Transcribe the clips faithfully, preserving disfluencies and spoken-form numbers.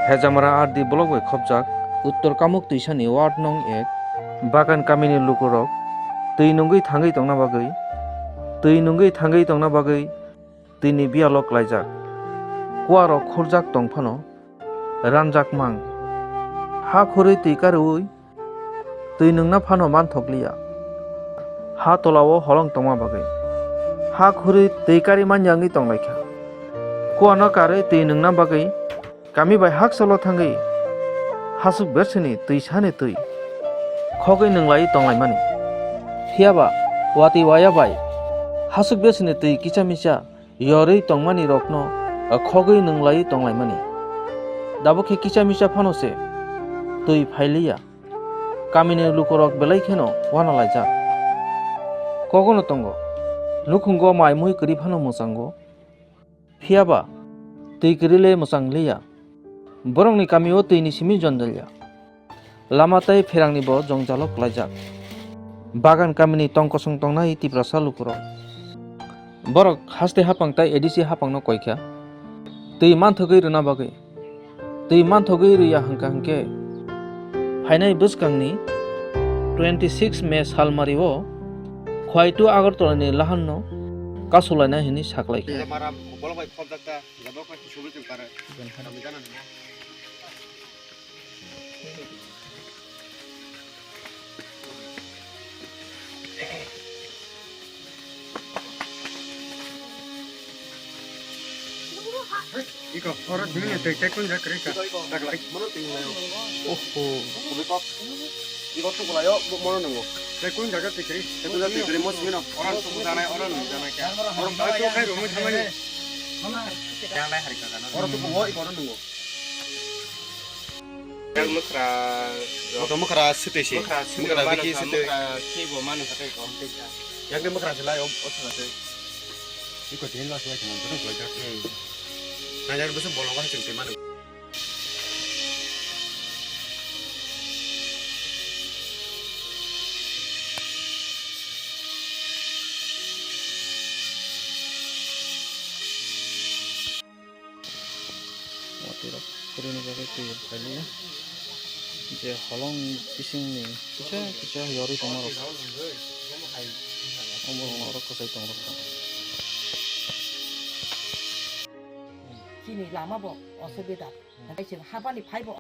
Hejamara R D block bai khopjak Uttor Kamuk twisani ward nong ek Bagan kamini lukurok twi nungwi thangwi tongna bagwi, twi nungwi thangwi tongna bagwi twini biyalo klaijak. Kuarok khurjak tong phano ranjak mang. Ha khurwi twi karwi twi nungna phano manthokliya. Ha tolao holong tongma bagwi ha khurwi twi kari manya wngwi tonglaikha. Kuano karwi twi nungna bagwi kami bai hakchalo thangwi hasuk bersini twi sani twi khogwi nunglai tonglaimani. Phiyaba watwi waya bai hasuk bersini twi kicha micha yorwi tongmani rokno khogwi nunglai tonglaimani. Dabo khe kicha micha phano se twi phailiya. Kamini lukurok belai kheno wanalaijak. Kogono tongo, nukhungo mai mui kwrwi phano mwchango. Phiyaba twi kwrwi le mwchang liya. Borokni kamio twini simi jonjal ya. Lama tei pherangni bo jongjalo klaijak. Bagan kamini tong kosong tongnai Tiprasa lukurok. Borok haste hapang tei A D C hapangno koikha. Twi manthogwi rwna bagwi. Twi manthogwi rwya hwnkha hwnkhe phainai bwskangni twenty six May salmario Khwaitu Agartala ni lahanno kasulaina hinwi saklaikha. Iko, oro simi ni twi tei kung jak kwrwi ka. Taklai. Oho. Iko tu kulayo, mo-, mono nungo. Tei kung jak twi kwrwi. Tei kung jak twi kwrwi, mo simi no. Oro tu kudanai, oro nu janai kya. Oro bai tu khai rumui thamani. Yang lai hari ka kana. Oro tu kubo, iko oro nungo. Yang mukra. Moto mukra sitwi si. Mukra sitwi. Mukra mano biki sa, sitwi. Mukra khibo mano sa tei kom tei sa. Yang ke mukra silai om, o sa tei. Iko tin la silai kena, betul kelajar. Hmm. Nah, yang betul bolong kan sing mano. Watwi rok kwrwini bagwi twi phailiya. Je holong bisingni kisa kisa yorwi tongma rok. Omo oro kwchai tong rok. Chini lama bo osubida. Hwnkhe chwng habani phai bo.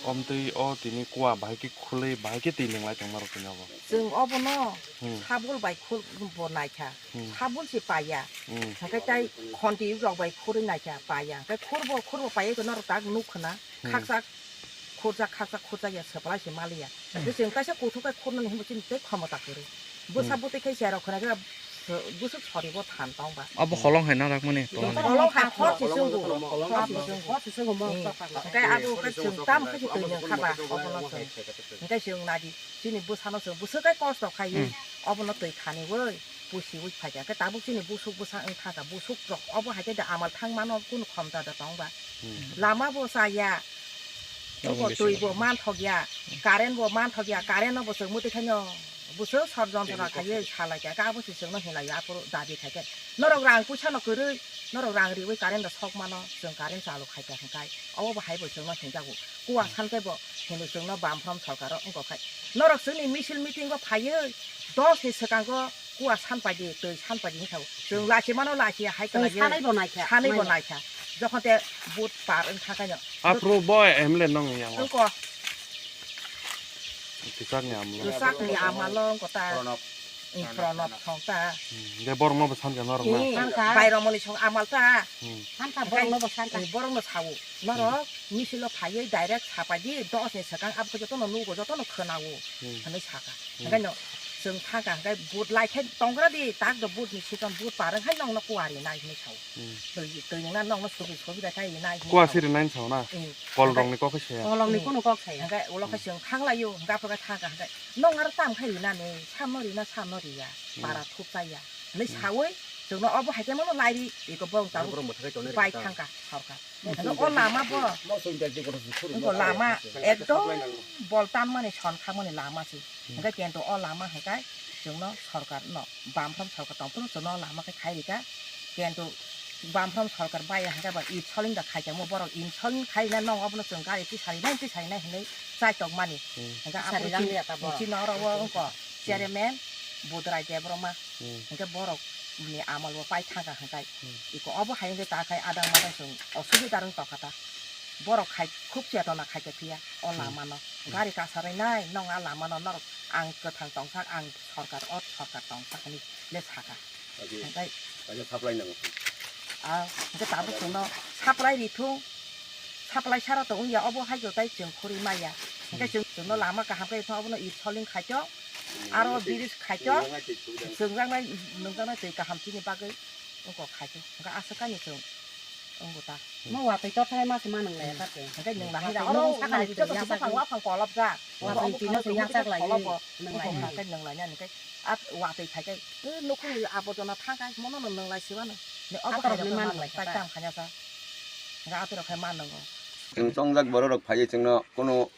Omtwi o tini kua bahai khe khulwi bahai khe twi nwnglai tongma rok tini obo. Chwng obono Hmm. Sabul bai khul bo naikha. Hmm. Sabul se paiya. Hmm. Hwnkhe tai khonti rok bai khurwi naikha paiya. Hwnkhe khurbo khurbo paiya norok tak nuk khna. Hmm. Khakchak khurjak khakchak khurjak ya swplai se maliya. Hmm. Tei chwng kaisa kuthuk khe khurnani hinwi chini tei khomota kwrwi. Bwsa Hmm. bwtwi khe cherok khna khe bwswk sori bo than tong ba. Abo holong hai na rakmani. Holong hai khor se chwng bo. Khor se chwng bo. Khor se chwng bo. Hmm. Hwnkhe abo khe chwng tam khe se twi nung kha ba obono chwng. Hwnkhe chwng nadi. Chini bwsano chwng bwswk khe kosto khaiwi Hmm. obono twi khaniwi pusiwi phaikha. Khe tabuk chini busuk bwsa wng thangkha, busuk rok obo hai khe da amal thang mano kunu khomta da tong ba. Hmm. Lama bo chaya, Obo twi bo manthok ya, current bo manthok ya, current no bo chwng mwtwi khaino bwswk sor jontona khaiwi salai kha, khe abo se chwngno hinlai aphuru dabi khai khe. Norok rang puisa no kwrwi, norok rang riwi current da sok mano, chwng current chalu khai kha hwnkhe obo bo hai bo chwngno hinjago. Kua san khe bo hinwi chwngno bamphrom sorkaro wngkha khai. Norok chwngni misil meeting o phaiwi dos ni swkango kua san paidi, twi san paidi wngkha. Chwng lachi mano lachi hai kwlaiwi sanai bo naikha, sanai bo naikha. Jokhon te vote par wngkha khaino. Aphuru bo M L A nong yang. Wngkha. Kwchakni amlo. Kwchakni amalo wngkha ta. Pranab. Pranab thong ta. Hmm, de borokno bo sankha norok na. Hmm, Sankha. Bairomoni song amal ta. Hmm. Sankha borokno bo sankha. Eh, borokno sao. Norok misilo phaiwi direct sapaidi dos ni swkang abo khe jotono nugo, jotono khwnao Hmm. hinwi sakha. Hmm. Hwnkhe no chwng thangkha hwnkhe vote lai khe tongra di tak do vote ni season vote par wngkha nongno kuari nai hinwi sao. Hmm. Twi twi nungna nongno subi subi da khai nai hinwi Kua sao. Siri nai sao na? Hmm. Kol rokni kok khe saya. Kolongni Hmm. Kunu kok saya. Hwnkhe ulo khe Hmm. chwng thanglaio hwnkhe aphuru khe thangkha hwnkhe nong aro tam khai rinani samno rina samno riya Hmm. Para thup chaya hinwi Hmm. sawi chwngno obo hai khe mano lairi eko bong tabuk Borok mwthangwi tongnai bai rwkha. Thangkha sorkar. Ano o lama bo. Wngkha lama ekdom boltan mani son khamani lama se. Hwnkhe kento o lama hwnkhe chwngno sorkar no bamphrom sorkar tongphuru chwngno o lama khe khai rikha. Kento Bamphrom sorkar bai hwnkhe ba insulin da khaitamo borok insulin khaina nong obono chwng gari tisari nai tisari nai hinwi chai tongmani. Hmm. Hwnkhe aphuru chini oro o wngkha chairman Budrai Debbarma. Hmm. Hwnkhe borok ni amal bo pai thangkha hwnkhe. Hmm. Iko obo hai hwnkhe ta khai adang madang chwng osubida rwng tongkha ta. Borok khai khub chetona khaikha phiya o lamano. Hmm. Gari kasarwi nai nong a lamano norok ang kwthang tongsak ang sorkar o sorkar tongsak hinwi le sakha. Agi, hwnkhe agi supply nango. Ah, hwnkhe tabuk chwngno supply rithung, supply sara to wngya, obo hai khe tai chwng khurui maya. Hwnkhe chwng, chwngno lama kaham khe thung, obono insulin khaito, aro bridge khaito, chwngjaknai, nungjaknai twi kaham chini bagwi wngkha khaito. Hwnkhe aswk kainwi chwng wngkha ta. Mo watwi tor thai ma se ma nung lai ta se. Hwnkhe nung lai watwi nung sakha ni joto se buphang waphang kolop jak. Watwi twi no se yasak lai kolop bo. Nung lai. Hwnkhe nung lai nani khe. At watwi khai khe, eh, nukhungni aborjona thang khai, mono no nung lai siwano. Ne obo atorok khai ni ma nung lai tai kha ta. Tam khanya sa. Ga atorok khai ma nungo. Chwng chongjak borok rok phaiwi chwngno kuno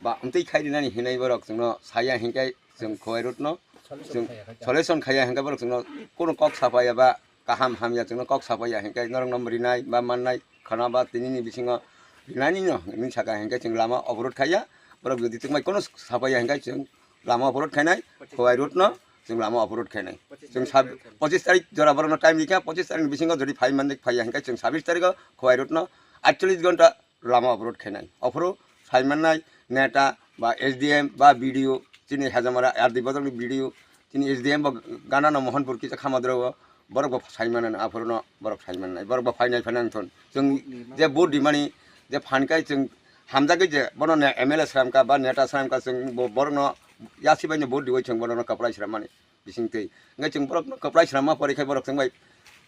ba amtwi khai rinani hinwi borok chwngno saya hinkai chwng khowai rutno. Chwng solution khaya hinkai borok chwngno kuno kok sapaya ba kaham hamya chwngno kok sapaya hinkai norok no rinai ba mannai khana ba tinini bisingo rinani no hinwi saka hinkai chwng lama oborot khaya borok jodi chwngbai kuno sapaya hinkai chwng lama oborot khainai, Khowai road no chwng lama oborot khainai. Chwng sab-, pochis tarik jora borokno time rikha, pochis tarik ni bisingo jodi phai mandik phaiya hinkai chwng sabis tariko Khowai road no aitchollis ghonta lama oborot khainai. Ophuru phai mannai neta ba S D M ba B D O chini Hejamara R D bodolni B D O chini S D M bo gana no Mohanpur kisa khamadro o borok bo sai mano, aphuru no borok sai mannai, borok bo phainai phai nang thon. Chwng je vote rimani je phan kai chwng hamjagwi je bono ne M L A sramkha ba neta sramkha chwng bo borokno yasi bai no vote riwi chwng bono kwplai srammani bising twi. Hwnkhe chwng borokno kwplai sramma pore khe borok chwng bai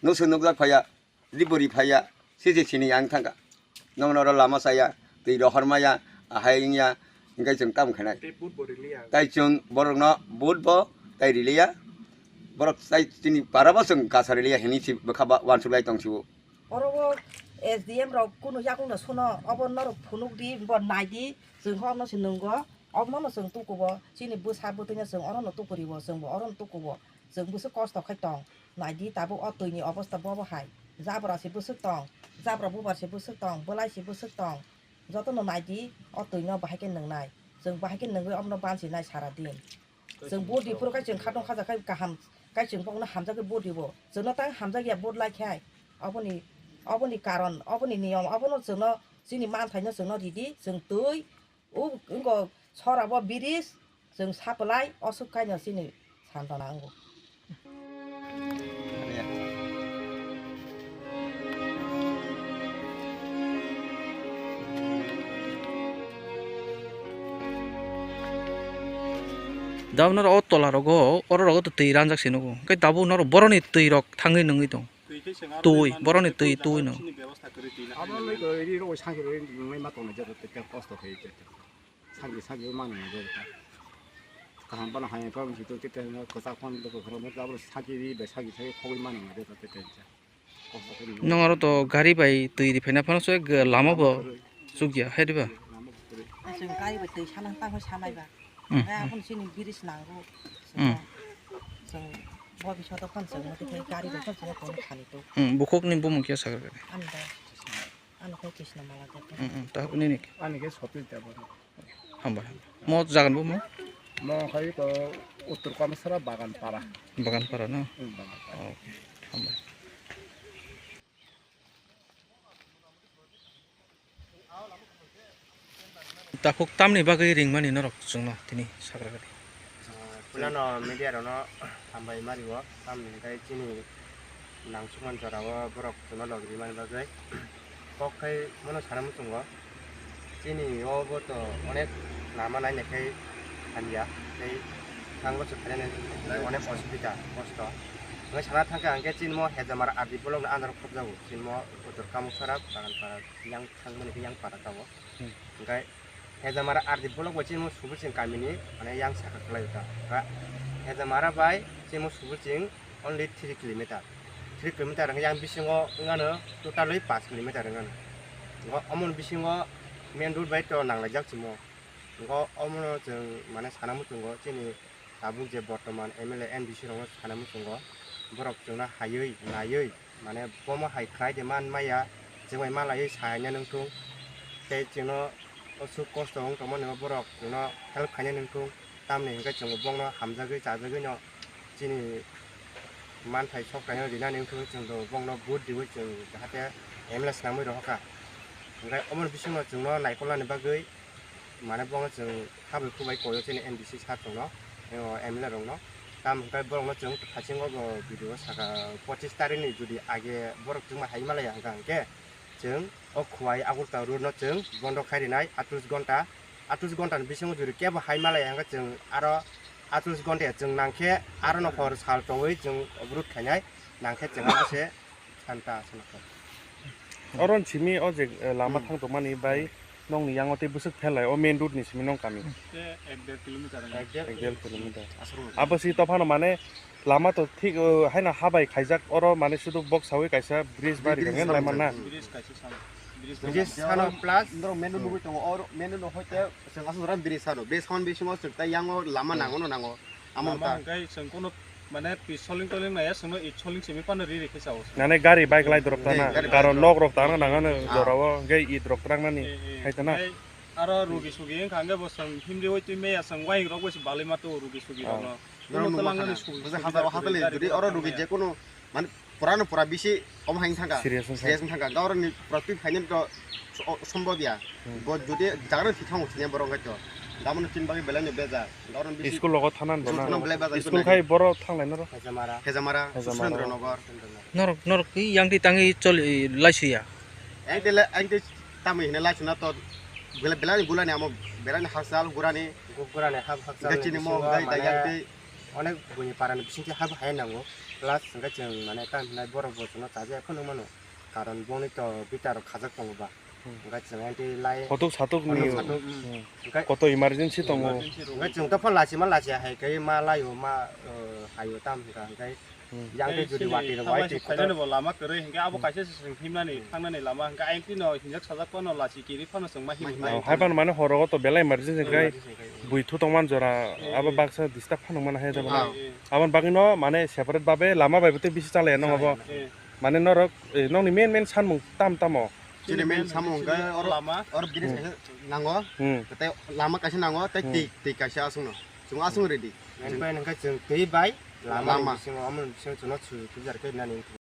nusu nukjak phaiya, ribori phaiya, siji sini yang thangkha. Nokno oro lama chaya, twi rohor maya, ahai wngya, hwnkhe chwng tamo khainai. Tai chwng borokno vote bo tai riliya, borok tai chini para bo chwng kasa riliya hinwi si bwkha ba uansuk lai tong sio. Oro o S D M rok kunu yakung no suno, obo norok phunuk di, bo nai di, chwng khe ono se nwngo, obo no chwng tukubo, chini bwsa bwtwi no chwng oro no tukuriwo, chwng bo oro no tukubo, chwng bwswk kosto khai tong, nai di tabuk o twi ni obosta bobo hai, jabra se bwswk tong, jabra bubar se bwswk tong, bwlai se bwswk tong, joto no nai di o twi no bahai khe nwngnai, chwng bahai khe nwngwi obo no bansi nai sara din. Chwng vote di phuru kai chwng khatong khaja khai kaham kai chwng bokno hamjagwi vote dibo. Chwngno tang hamjakya vote lai khai. Oboni, oboni karon, oboni niyom, obono chwngno chini manthaino chwngno ridi, chwng twi, o wngkho sora bo biris, chwng supply, osuk kaino chini santona wngo. Dab noro o tola rogo, oro rogo to twi ranjak se nugo. Hwnkhe tabuk noro boroni twi rok thangwi nungwi tong. Twi, boroni twi twi no. Abo loi ko ri ro sangi ri nungwi ma tongna jero te kosto khe. Sagi sagi mani ma de ta. Kaham bana hai ko mi tu te ko ta kon do ko ro ta sagi ri be sagi sagi khogwi mani ma de ta te te. Nong aro to gari bai twi ri phaina phano se lama bo chukya hai diba. Aswng gari bai twi sana ta ho sanai ba. Hmm. Hai abon sini biris nango. Hmm. Song bo bisoto phano song mati khai gari bai phano song kono khani to. Hmm, bukhuk ni bumung kya sagar gari. Anda. Ano khe Krishna Mala gate. Mm, mm, ta hapni ni. Ani khe Satish Debbarma. Hambai, hambai. Mo jagan bo mo? Mo khai ko Uttar Kamsara Bagan Para. Bagan Para no? Mm, Bagan Para. Okay, hambai. Takhuk tamni bagwi ringmani norok chwngno tini sagra gari. Puilano media rokno hambai ma rio, tamni hwnkhe chini nangsukmani jorao borok chwngno logi rimani bagwi. Kok khai bono sana muchungo, chini o bo to onek lama naina khai hamya, tei thang bosor phainani onek osubida, kosto. Hwnkhe sana thangkha hwnkhe chini mo Hejamara R D block ni under o khobjago, chini mo Uttor Kamuksara, Baganpara, yang thangmani khe yang para tabok. Hmm. Hwnkhe Hejamara R D block bai chini mo Subuching kamini, mane, yang saka kwlai ta. Ba Hejamara bai chini mo Subuching only three kilometer. Three kilometer hwnkhe yang bisingo wngano totally paanch kilometer wngano. Ngo omoni bisingo main road bai to nanglaijak chimo. Ngo omono chwng, mane, sana muchungo chini tabuk je bortoman M L A, M D C rokno sana muchungo borok chwngno haywi, naiwi, mane bomo hai khlai de man maya, chwng bai malaiwi sahaina nung thung, tei chwngno aswk kosto wng tongmani borok chwngno help khaina nung thung, tamni hwnkhe chwng bongno hamjagwi chajagwino chini manthai sok kainwi rinani wngkhe chwng bo bongno vote riwi chwng jahate M L A swnamwi rohorkha. Hwnkhe omoni bisingo chwngno naikolnani bagwi mane bongno chwng habwi khubai koyo chini M D C sir chwngno, o M L A rokno. Tamo hwnkhe borokno chwng hachingo bo video saka pochis tarikni jodi age borok chwngma hai malaya hwnkha hwnkhe chwng o Khowai Agartala road no chwng bondo khai rinai atris gonta. Atris gonta ni bisingo jodi kebo hai malaya hwnkhe chwng aro atris gonta ya chwng nangkhe aro no hor sal tongwi chwng obrut khainai nangkhe chwng abo se santa aswk nangkhe. Oro simi o je, eh, lama Hmm. thang tongmani bai Hmm. nongni yango tei bwswk phelai o main road ni simi nong kami. Te ek der kilometer wng. Ek der Ek der kilometer. Aswk wng. Abo si tophano mane lama to thik, uh, haino habai khaijak, oro mane sudu bok sawi kaisa bridge bari Bridge rwngen sano. Laima na. Bridge kaisa sano. Bridge Bridge sano. Sano plus. Norok main road nugwi tongo, oro main road no hoite chwng aswk ram bridge sano. Bridge sano bisingo chwng tai yango lama Hmm. nango no nango. Amo Lama ta. Hwnkhe chwng kono mane pi soling toling naya chwngno i soling simi phano ri ri khe chao. Nane gari bike lai drop Tei tana, gari karon bike nok rok tana nangano Ah. jorao, hwnkhe i drop trangnani Eh, eh. Hai tana. Tei aro rugi sugi wngkha hwnkhe bo chwng himri oi twi meya chwng waying rok bai se balai ma to rugi sugi Ah. rokno. Norok Omo nukma twlangmani khana. Sugi Bwsa sugi hata rok hata le gari jodi drop oro rugi trangnani. Jekono mane pura no pura bisi omo hai thangkha. Serious wngkha. Serious wngkha. Gaurani pura twi phainani to so-, sombob ya. Hmm. Bo jodi jagra thwi thango thwiya borok wngkha to. Damano tin bagwi belai no bejak. Gaurani bisi School logo thanan bo School na. Thangna belai bejak. School khai borok thanglai noro. Hejamara. Hejamara, Hejamara. Surendra Nagar. Norok, norok twi yang twi tangwi choli laisuya. Ang tele, ang tei tamwi hine laisuna to belai, belai ni gulani amo belai ni hakchal gurani. Gurani hak, hakchal Gachini ni mo bisingo gai mane dayang tei. Onek buini parani bisingtwi habo hai nango, plus hwnkhe chwng mane tamo hinai borok bo chwngno chajakya phano mano, karon boni to bita rok khajak tongo ba, Hmm. hwnkhe chwng anti lai Photok satok ni. Photok satok, Hmm. hwnkhe Koto emergency tongo. Emergency rok. Hwnkhe chwng to phano lachima lachia hai khe ma laio ma, uh, haio tam hwnkha hwnkhe Hmm. yang tei Tei jodi chini wati rok thangma wai se twi phainani kotor. Bo lama kwrwi hwnkhe abo Hmm. kaisa se chwng himnani Hmm. thangnani lama hwnkhe ayang twi no hinjak sajak phano lachi kiri phano chwng ma himwi Mai mai. Oh, hai phano mane horo to belai emergency hwnkhe. Emergency hwnkhe. Bui thu tongman jora, Eh, abo eh. Baksa disturb phano mano hai jabo na. Eh, eh. Aboni bagwi no mane separate babe lama bai bwtwi bisi chalaya no abo. Eh. Mane norok, eh, nokni main main sanmung tam tamo. Chini main samung hwnkhe oro, lama. Oro bridge Hmm. kaisa nango. Hmm. Tei lama kaisa nango, tei Hmm. twi, twi kaisa aswkno. Chwng aswk ready. Main point hwnkhe chwng twi bai lama ni Lama. Bisingo, omo ni bisingo chwngno sujak khe nani.